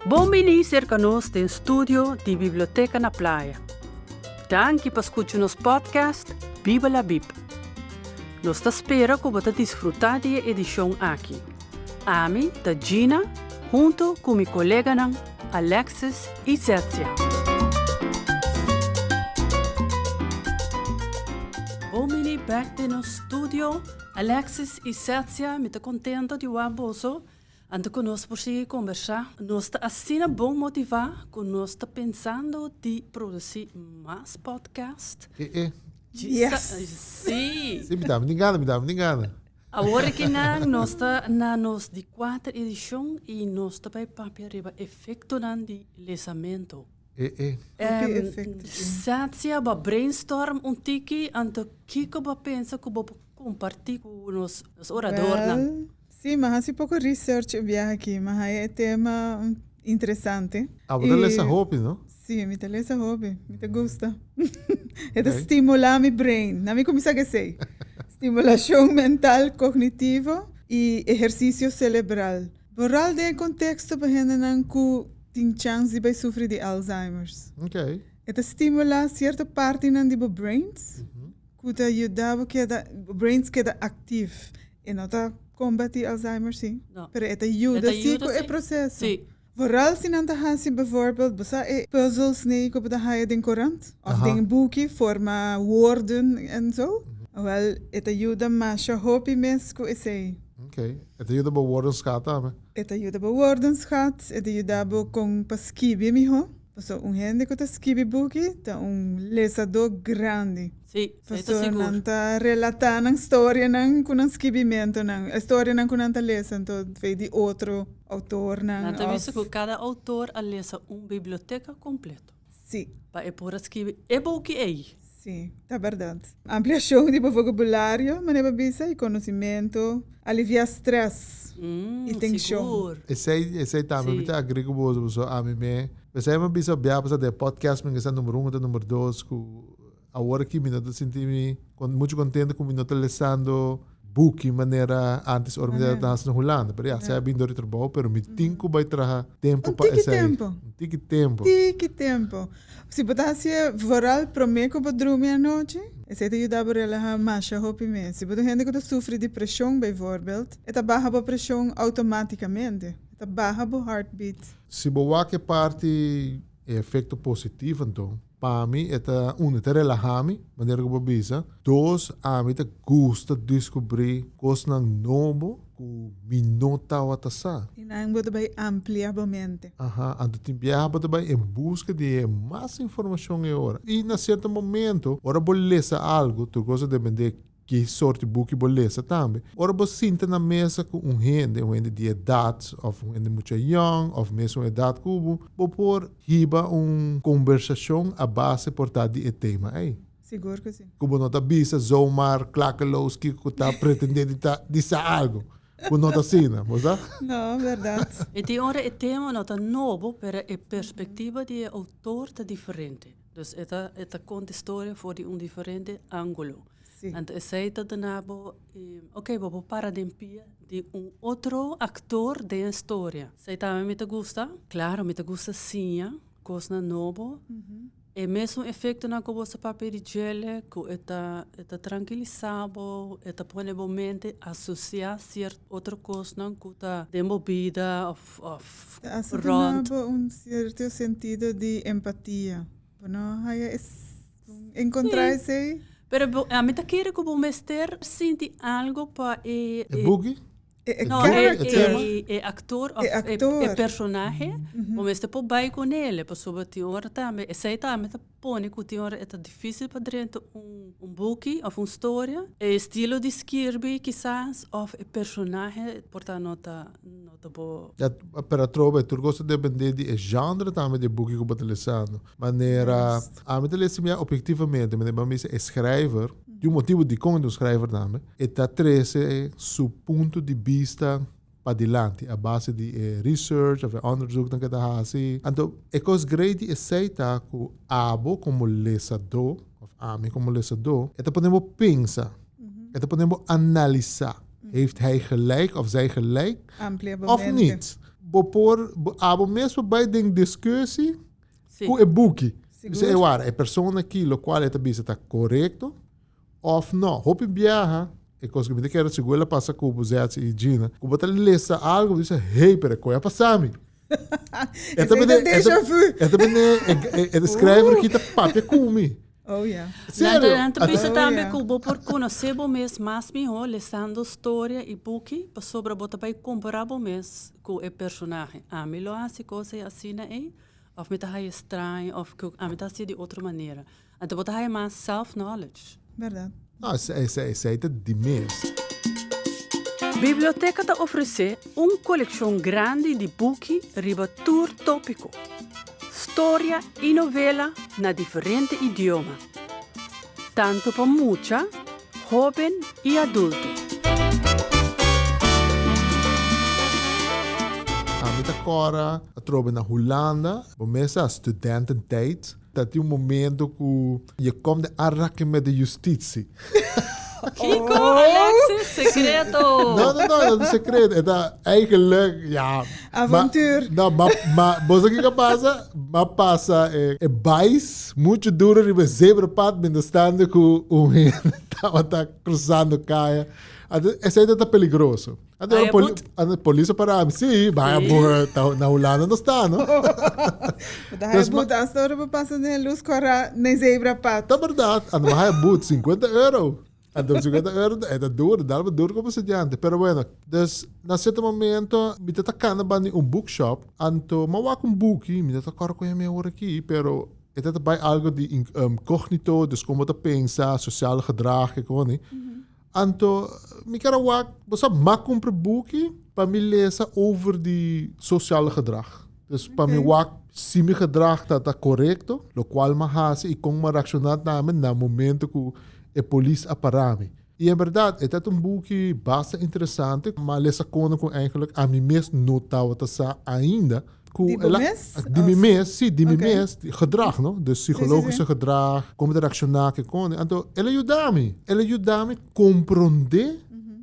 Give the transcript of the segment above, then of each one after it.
Bon bini serka nos den studio di Biblioteka na Playa. Danki pa skucha nos podcast Biba la Bib. Nos ta spera ku bo ta disfrutá di e edishon aki. Ami ta Gina huntu ku mi koleganan Alexis i Zetsia. Bon bini bek den nos studio Alexis i Zetsia, mi ta kontento di wak boso. Anto ku nos por sigui kombersá, nos ta asina bon motivá ku nos ta pensando di produsí mas podcast. E e. Yes! Sí! Sí, mi tambe tin gana, mi tambe tin gana. Awor akinan nos ta na nos di kuater edishon i nos ta bai papia riba efektonan di lesamentu. E e. Hopi efekto tin. Satsia, bo a brainstorm un tiki, anto kiko bo a pensa ku bo por kompartí ku nos oradornan? Wel, Sí, m'a hasi poko research e biaha aki. M'a haya e tema interesante. Ah, bo ta lesa hopi, no? Sí, mi ta lesa hopi. Mi ta gusta. E ta stimulá mi brain. Na mi kuminsá ku esei. Stimulashon mental, kognitivo i ehersisio selebral. Vooral den e konteksto pa hendenan ku tin chans di bai sufri di Alzheimer's. Okay. E ta stimulá sierto partinan di bo brains. Ku ta yuda bo keda, bo brains keda aktif. E no ta kombatí Alzheimer sí, No. pero e ta yuda E ta sí yuda ku e sí. proseso. Sí. Vooral si nan ta hasi bijvoorbeeld, bo sa e puzzles nee ku bo ta haya den korant òf Aha. den buki, forma woorden en zo. Awel, e ta yuda masha hopi mes ku esei. Ok. E ta yuda bo woordenschat tambe. E ta yuda bo woordenschat, e ta yuda bo kon pa skibi mihó. Pasobra un hende ku ta skibi buki ta un lesadó grandi. Sí, esei ta Pasobra sigur. nan ta relatá nan storianan ku nan skibimentunan, e storianan ku nan ta lesa anto vei di otro outornan Nan ta òf. bisa ku kada outor a lesa un biblioteka kompleto. Sí. Pa e por a skibi e buki ei. Sí, ta bèrdat. Ampliashon di bo vokabulario, manera bo bisa, i konosimentu, aliviá strès i tenshon. Sigur. Esei, esei tambe mi Sí. ta agree ku boso, pasobra ami me, p'esei mi a bisa bia pasa den podcast mi ke sa number un ota number dos ku awor aki mi no ta sinti mi muchu kontento ku mi no ta lesando buki manera antes ora mi tabata hasi na Hulanda. Pero ya, esei a bin dor di trabou, pero mi tin ku bai traha tempu Un pa tiki esei. tempu. Un tiki tempu. Tiki tempu. Si bo ta hasié vooral promé ku bo drumi anochi, esei ta yuda bo relahá masha hopi mes. Si bo ta un hende ku ta sufri di preshon bijvoorbeeld, e ta baha bo preshon outomátikamente. E ta baha bo heartbeat. Si bo wak e parti e efekto positivo anto, Pa mi e ta, uno, e ta relaha mi, manera ku bo bisa. Dos, ami ta gusta diskubrí kosnan nobo ku mi no tabata sa. I nan bo ta bai amplia bo mente. Aha, anto tin biaha bo ta bai en buska di e mas informashon e ora. I na sierto momento, ora bo lesa algu, tur kos ta dependé Ki sorti buki bo lesa tambe. Ora bo sinta na mesa ku un hende, un hende di edat òf un hende mucha yòn òf mesun edat ku bo, bo por hiba un kombersashon a base por ta di e tema ei. Sigur ku si. Ku bo no ta bisa zomaar klakeloos kiko ku ta pretendé di ta di sa algu. Ku no ta asina, bo sa? No, bèrdat. E tin ora e tema no ta nobo, pero e perspektiva di e outor ta diferente. Dus e ta e ta konta e storia for di un diferente ángulo. Sí. Anto esei ta duna bo, ok, bo por para den pia di un otro aktor den e storia. Esei tambe mi ta gusta. Klaro, mi ta gusta siña kosnan nobo. E mesun efektonan ku bo sa papia di djele, ku e ta e ta trankilisá bo, e ta pone bo mente asosiá sierto otro kosnan ku ta den bo bida òf òf Ta hasi duna rònt. bo un sierto sentido di empatia. Bo no haya es encontrá Sí. esei? Pero bo, ami ta kere ku bo mester sinti algo pa e E buki? E, e No, e, character. e, e actor of E e, actor. e personahe, bo mester por bai con ele, pasobra tin ora tambe, esei tambe ta pone ku tin ora e ta dificil pa drenta un, un buki of un storia. E estilo di skirbi kisas of e personahe por ta no ta, no ta bo. Ja, pero atrobe tur kos ta depende di e genre tambe di e buki ku bo ta lesando. Manera, ami ta lesa mia objektivamente, manera bo a bisa e schrijver, tin un motibu dikon e ta un schrijver tambe, e ta trese su punto di bista padilanti a base di e research of e onderzoeknan ku e ta hasi. Anto e kos grei di esei ta ku abo komo lesadó of ami komo lesadó e ta pone bo pensa, e ta pone bo analisá, heeft hij gelijk of zij gelijk Amplia bo of mente. niet? bo por, abo mes por bai den discussie ku e buki. Bisa e wara, e persona aki lokual e ta bisa ta korekto òf no. Hopi biaha, e kos ku mi ta kere sigur el a pasa ku bo Zetsi i Gina, ku bo ta lesa algu bo bisa, hey, pero e koi a pasa mi. E ta bini, e ta bini, e schrijver aki ta papia ku mi. Oh yeah. Serio? Nan ta bisa tambe ku bo por konosé bo mes mas mihó lesando storia i buki pasobra bo ta bai kompará bo mes ku e personahe. Ami lo hasi kos ei asina ei òf mi ta haya straño òf ku ami ta hasié di otro manera. Anto bo ta haya mas self knowledge. Bèrdat. No, esei ta di mes. Biblioteka ta ofresé un kolekshon grandi di buki riba tur tópiko, storia i novela na diferente idioma, tantu pa mucha, hóben i adulto. Ami ta kòrda atrobe na Hulanda, bo mes sa studententijd. Ta tin un momento ku je komt in aanraking met de justitie. Kiko, Alexis, secreto! No, no, no, no ta secreto. E ta eigenlijk, ja. Avontuur. No, ma, ma, bo sa kiko a pasa? M'a pasa e, e bais mucho duro riba e zebrapad mientras tanto ku un hende tabata cruzando kaya. Anto, esei ta peligroso. Anto Vaya poli, boet. anto polis a para mi, sí, vaya Sí. boet, ta- na Hulanda no sta, no? Bo ta Dus haya ma- boet hasta ora bo pasa den luz kora den zebrapad. Ta berdad, anto bo haya boet, 50 euro. Anto 50 euro, e ta duro, dal bo duro como estudiante. Pero bueno, dus na cierto momento, mi ta ta cana banda di un bookshop, anto mi a wak un buki, mi no ta acorda con mi awor aki, pero e ta ta bay algo di in- cognito, dus como bo ta pensa, sociaal gedrag, e con ni. Anto mi kier a wak, bo sa, m'a kumpra buki pa mi lesa over di sociaal gedrag. Dus pa mi wak si mi gedrag ta ta korekto, lokual m'a hasi i kon m'a reakshoná tambe na momento ku e polis a para mi. I en bèrdat e ta un buki basta interesante, m'a lesa kono ku eigenlijk ami mes no tabata sa ainda. Ku Di bo el a, mes? di mi Of? mes, sí, di mi Oké. mes, gedrag, no? Dus Sí, sí, psicologische sí. gedrag, kon bo ta reakshoná ke kon. Anto el a yuda mi, el a yuda mi komprondé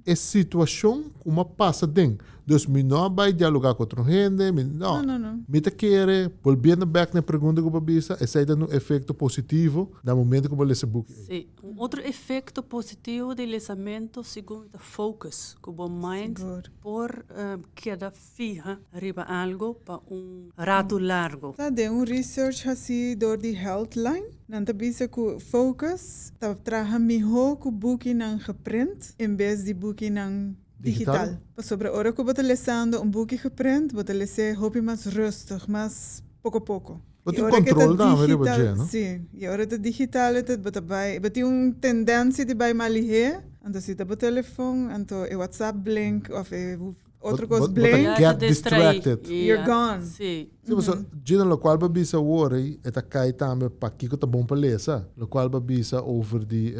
e situashon ku mi a pasa den. Dus mi no a bai dialogá ku otro hende, mi no. No, no, no. Mi ta kere, bolbiendo bèk na e pregunta ku bo a bisa, esei ta un efekto positivo na momento ku bo lesa e buki ei. Sí. Un otro efekto positivo di lesamentu segun mi ta focus, ku bo mind Sigur. por keda Fiha riba algo pa un ratu largo. Ta den un research haci door di Healthline, nan ta bisa cu focus ta traha miho cu bukinan geprint en bes di bukinan digital. Pasobra ora cu bo ta lesando un buki geprint, bo ta les'é hopi mas rustig, mas poco poco. Bo Y tin ora cu ta control tambe riba digital, dje, no? si, y ora ta digital e ta bo ta bay, bo tin un tendencia di bay mas lihe, anto si ta bo telefon, anto e WhatsApp blink of e Otro Bo- kos bo ta blink. Ja, get ta distraí. distracted. You're gone. Sí. Sí, pasobra Gina, lokual bo a bisa awor ei, e ta kai tambe pakiko ta bon pa lesa. Lokual bo a bisa over di,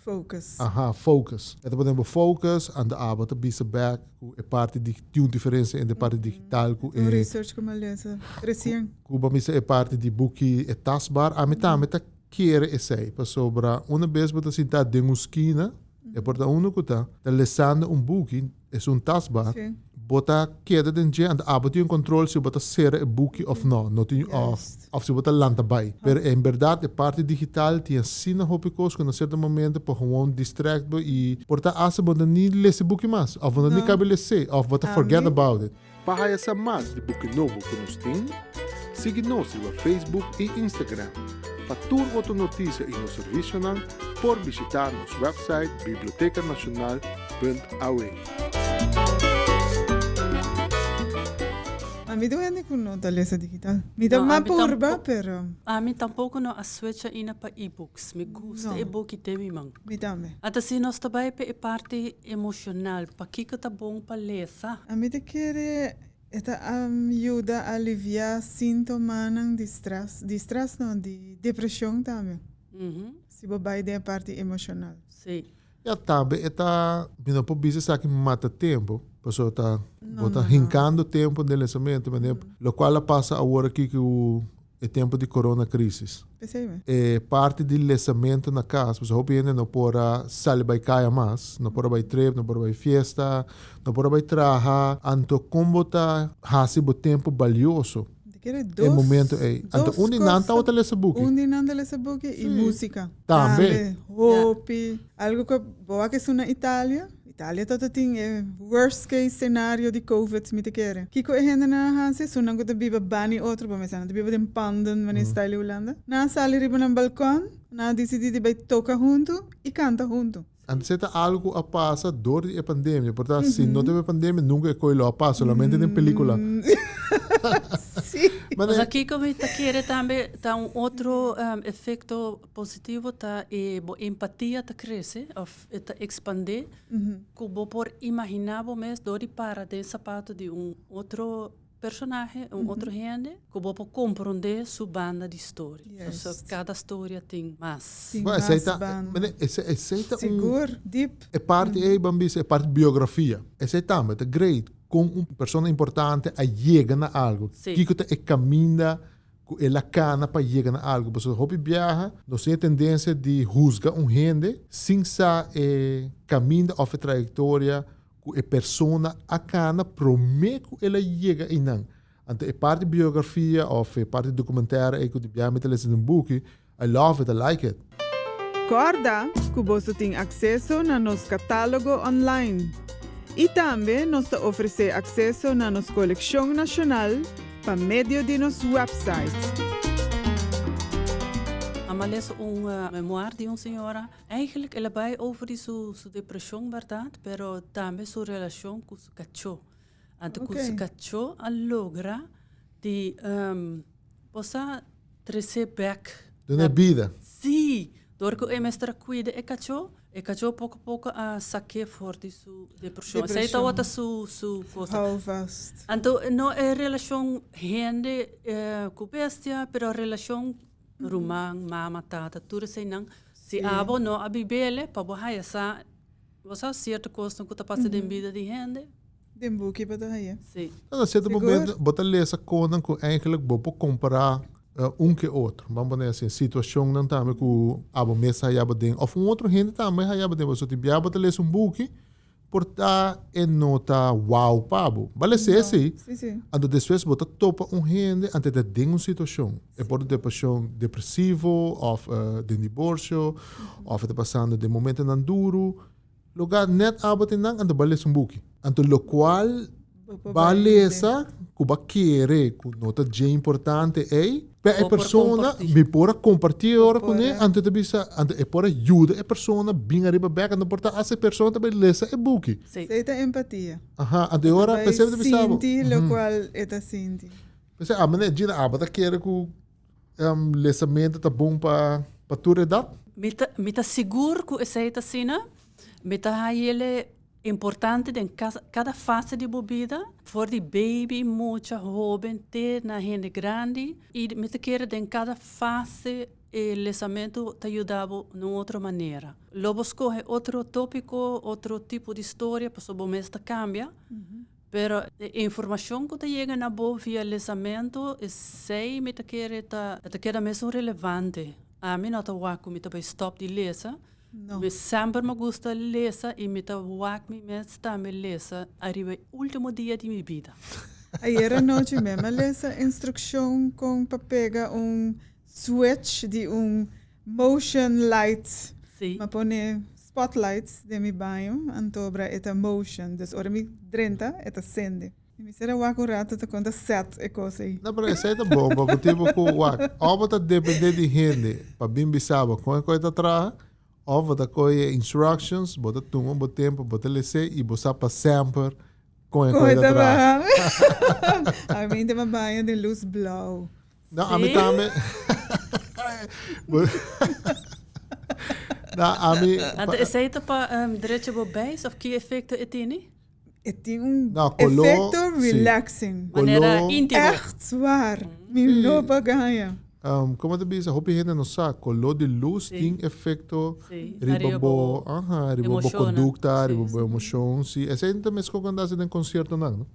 Focus. aha, focus. E ta pone bo focus, anto abo ta bisa bek ku e parti di, tin un diferensia entre e parti digital ku Un e, research ku mi a lesa resien. ku bo a bisa e parti di buki e tastbaar. Ami tambe ta kere esei, pasobra una bes bo ta sinta den un skina, e por ta unu ku ta ta lesando un buki, Esun tastbaar, Sí. bo ta keda den dje, anto abo tin un control si bo ta sera e buki of no, no tin of, Juist. of si bo ta lanta bai. Pero en berdad e parti digital tin asina hopi cos cu na cierto momento por gewoon distract bo y por ta hasta bo no ni lesa e buki mas, of bo no ni No. cabe lese, of bo ta forget Ami. about it. Pa haya sa mas di buki nobo ku nos tin, sigui nos riba Facebook i Instagram. Pa tur otro notisia i nos servisionan, por bishitá nos wèpsait bibliotekanacional.aw. Ami ta un hende ku no ta lesa digital. Mi ta No, mas ami purba, tampo- pero Ami tampoko no a switcha ina pa e-books. Mi gusta No. e buki den mi man. mi tambe. Anto si nos ta bai pa e parti emocional, pakiko ta bon pa lesa? Ami ta kere e ta yuda alivia sintomanan di stress, di stress no, di depresion tambe, si bo bai den e parti emocional. Sí. Ya tambe e ta, mi no por bisa esaki mata tempo, pasobra ta, bo ta hincando tempo den lesamento, manera, locual a pasa awor aki cu. e tempo di corona crisis. Pesei me. E parti di lesamento na cas, pasobra hopi hende no por a sali bai caya mas, no por a bai trip, no por a bai fiesta, no por a bai traha, anto con bo ta haci bo tempo balioso Te kere e dos, momento ey. Anto dos un di nan cos. tabata lesa buki. Un di nan ta lesa buki y Sí. musica. Tambe. Hopi. Algo cu bo a ke su na Italia. Italia ta ta tin e worst case scenario di covid mi ta kere. Kiko e hendenan a hasi? Esunnan ku ta biba bani otro, bo mester nan ta biba den panden manera style di Hulanda. Nan a sali riba nan balkon, nan a disidí di bai toka huntu i kanta huntu. Antes e ta algu ku a pasa dor di e pandemia. Por ta si no taba e pandemia nunka e koi lo a pasa, solamente den pelikula. Sí. Pasobra kiko mi ta kere tambe ta un otro efekto positivo ta e bo empatia ta krese òf E ta ekspandé ku bo por imaginá bo mes dor di para den sapato di un otro personahe, un otro hende, ku bo por komprondé su banda di storia. So kada storia tin mas. Tin Bueno, mas esei ta, banda. mene, esei, esei ta un, Sigur, diep. e parti ei ban bisa e parti biografia. Esei tambe ta great kon un persona importante a yega na algu. Sí. Kiko ta e kaminda ku el a kana pa yega na algu. Pasobra hopi biaha nos tin e tendensia di husga un hende sin sa e kaminda òf e trayektoria ku e persona a kana promé ku el a yega einan. Anto e parti biografia òf e parti dokumentèra ei ku di biaha mi ta lesa den buki, I love it, I like it. Kòrda ku boso tin akseso na nos katálogo online. I tambe nos ta ofresé akseso na nos kolekshon nashonal pa medio di nos wèpsait. Mama lesa un memoir di un señora. Eigenlijk el a bai over di su su depresion berdad, pero tambe su relacion cu su cachó. Anto cu su cachó a logra di bo sa trece bek. Duna e bida. Sí, dor cu e mester a cuida e cachó, e cachó poco poco a saké for di su depresion. Esei tabata su su cosa. Hou vast. Anto no e relacion hende cu bestia, pero relacion ruman, mama, tata, tur eseinan. Si abo no a bibele pa bo haya sa, bo sa cierto cosnan cu ta pasa den bida di hende. Den buki bo ta haya. Sí. Na cierto Sigur. momento bo ta lesa konan ku eigenlijk bo por kompará un ke otro. Ban pone asina, situacionnan tambe ku abo mes haya bo den of un otro hende tambe haya bo den. Pasobra tin bia bo ta lesa un buki por ta e no ta wow pa bo. Bo a lesa No. esei, Sí, sí. anto despues bo ta topa un hende anto e ta den un situacion. E por ta depresion depresivo of den divorcio of e ta pasando den momentonan duru. Loga net abo tin nan, anto ba lesa un buki. Anto locual ba lesa cu ba kere cu no ta dje importante ey, pe e persona mi por a comparti e ora cune, anto ta bisa, anto e por a yuda e persona bin ariba bek, anto por ta hasta e persona ta bay lesa e buki. Esey ta empatia. Aha, anto e ora p'esey mi ta bisa bo. Sinti locual e ta sinti. P'esey abo ne, Gina, abo ta kere cu Lesamento ta bon pa pa tur edat? Mi ta mi ta sigur ku esei ta asina. Mi ta hañ'el importante den kada fase di bo bida, for di baby, mucha, hoben te na hende grandi. I mi ta kere den kada fase e lesamentu ta yuda bo na un otro manera. Lo bo skohe otro topiko, otro tipo di storia pasobra bo mes ta kambia. Pero e informacion cu ta yega na bo via lesamento, esey mi ta kere ta, ta keda mesun relevante. Ami no ta wak cu mi ta bay stop di lesa. No. Mi semper mi gusta lesa y mi ta wak mi mes tambe lesa ariba e ultimo dia di mi bida. Ayer anochi mi a lesa instruccion con pa pega un switch di un Motion light. Sí. M'a pone spotlights den mi baño, anto obra e ta motion. Dus ora mi drenta, e ta sende. I mi ser a wak un rato ta kon ta set e kos ei. No, pero esei ta bon, pa motibu ku wak, òf bo ta dependé di hende pa bin bisa bo kon e kos ta traha, òf bo ta kohe e instructions, bo ta tuma bo tempu, bo ta les'é i bo sa pa semper kon e Kon kos e ta ta traha. traha. Ami ta baña den lus blou. No, ami tambe. No, ami. Anto esei ta pa drecha bo beis of ki efecto e tini? E tin un No, color, efecto sí. relaxing. Manera Color. íntimo. Echt waar. Mi no por gaña. Como ta bisa, hopi hende no sa, color di luz Sí. tin efecto Sí, riba ariba bo, bo aha, riba bo emocionnan. conducta, Sí. riba bo emocion. Sí, esei ta mesco cu anda haci den conciertonan, no?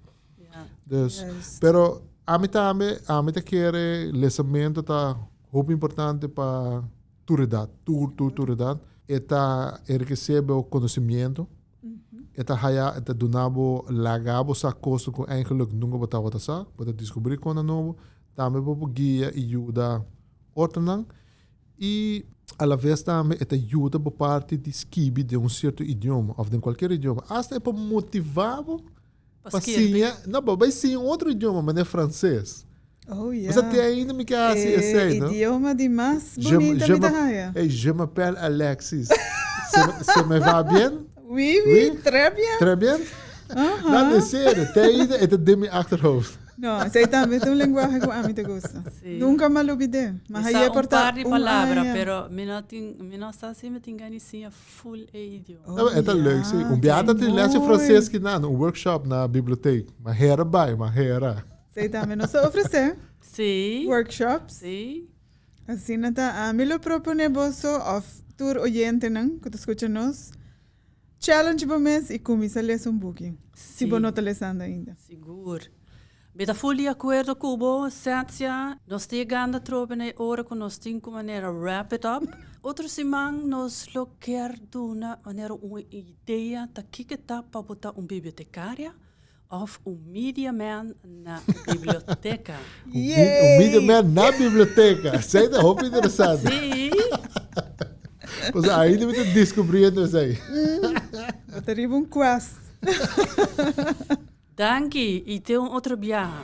Ja. Dus, Juist. pero. Ami tambe, ami ta kere lesamento ta hopi importante pa tur edad, tur, tur, tur edad. E ta enriquece bo conocimiento, e ta haya, e ta duna bo, laga bo sa cosnan cu eigenlijk nunca bo tabata sa, bo ta descubri cosnan nobo. Tambe bo por guia y yuda otronan y a la vez tambe e ta yuda bo parti di skibi den un cierto idioma of den cualkier idioma. Hasta e por motiva bo Pa siña, no, pa bai siña un otro idioma, manera frances. Oh, ja. Osea, te ainda mi ke hasi E esei, no? idioma di mas bonita mi ta haya. Hey, je m'appelle Alexis. Se, se me va bien? Oui, oui, Oui? très bien. Très bien? Aha. No, en serio, te ainda e ta den mi achterhoofd. No, esei tambe ta un lenguaje ku ami ta gusta. Sí. Nunca m'a lubid'é. Mi M'a sa haye un por ta par di un palabra, aña. pero mi no tin, mi no sa si mi tin gana di siña Full e idioma. Oh, e ta leuk, sí. Un biaha ta tin les di frances kinan, un workshop na bibliotheek. Ma hera bai, ma hera. Sí, tambe nos ta ofrece. Sí. Workshops. Sí. Asina ta, ami lo propone boso of tur oyentenan ku ta skucha nos, challenge bo mes i kuminsá lesa un buki, si bo no ta lesando ainda. Sigur. Mi ta ful di akuerdo ku bo, Cynthia. Nos ta yegando atrobe na e ora ku nos tin ku manera wrap it up. Otro siman nos lo kier duna manera un idea ta kiko ta pa bo ta un bibliotekaria òf un media man na biblioteka. Un media man na biblioteka. Esei ta hopi interesante. Sí. Pasobra ainda mi ta deskubriendo esei. Bo ta riba un quest. Danki y te un otro biaha.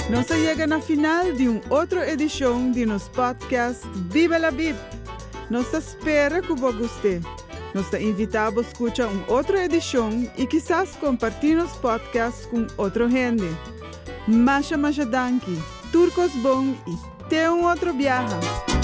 Nos a yega na final di un otro edishon di nos podcast Biba la Bib! Nos ta spera ku bo gust'é. Nos ta invitá bo skucha un otro edishon i kisas kompartí nos podcast ku un otro hende. Masha masha danki, tur kos bon i te un otro biaha!